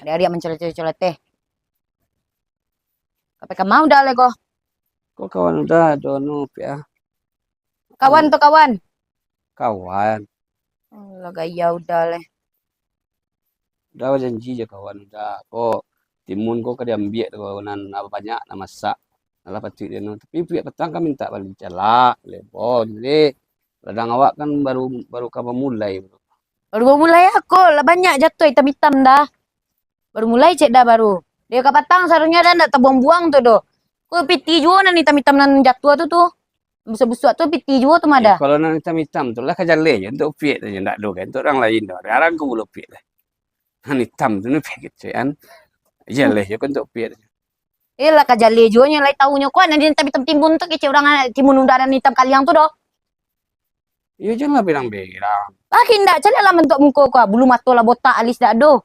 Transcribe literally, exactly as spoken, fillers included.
Dari mancolote-colote. Ka pai ka ma Uda lai ko? Ko kawan Uda ado anu, Piak ah. Kawan tu kawan? Kawan. Alah, gaya Uda lai. Uda bajanji jo kawan Uda. Ko timun ko ka diambiak tu, nan banyak, nan masak. Alah patuik dianu. Tapi Piak patang ka mintak bali jalak, lebo, jadi ladang awak kan baru, baru ka bamulai. Baru bamulai a ko, lah banyak jatuah itam-itam dah. Baru mulai cek dah baru. Dari kapatang saharusnyo dah ndak tabuang-buang tu doh. Ko piti juo nan itam-itam nan jatuah tu, tu. Busuak-busuak tu piti juo tu mah dah. Eh, kalau nan itam-itam tu lah ka jaleh je untuak Piak tu, ndak ado kan untuak urang lain doh. Jarang ko pulo Piak lah. Nan itam tu ni Piak kecek an. Jaleh je ko untuak Piak tu. Eh, lah ka jaleh juo nyo, lai tahu nyo ko, nan itam-itam timun tu kecek urang, timun Uda nan itam kaliang tu doh. Iyo, janlah berang-berang. Lah, indak, caliaklah bantuak muko ko. Bulu mato lah botak, alis dak ado.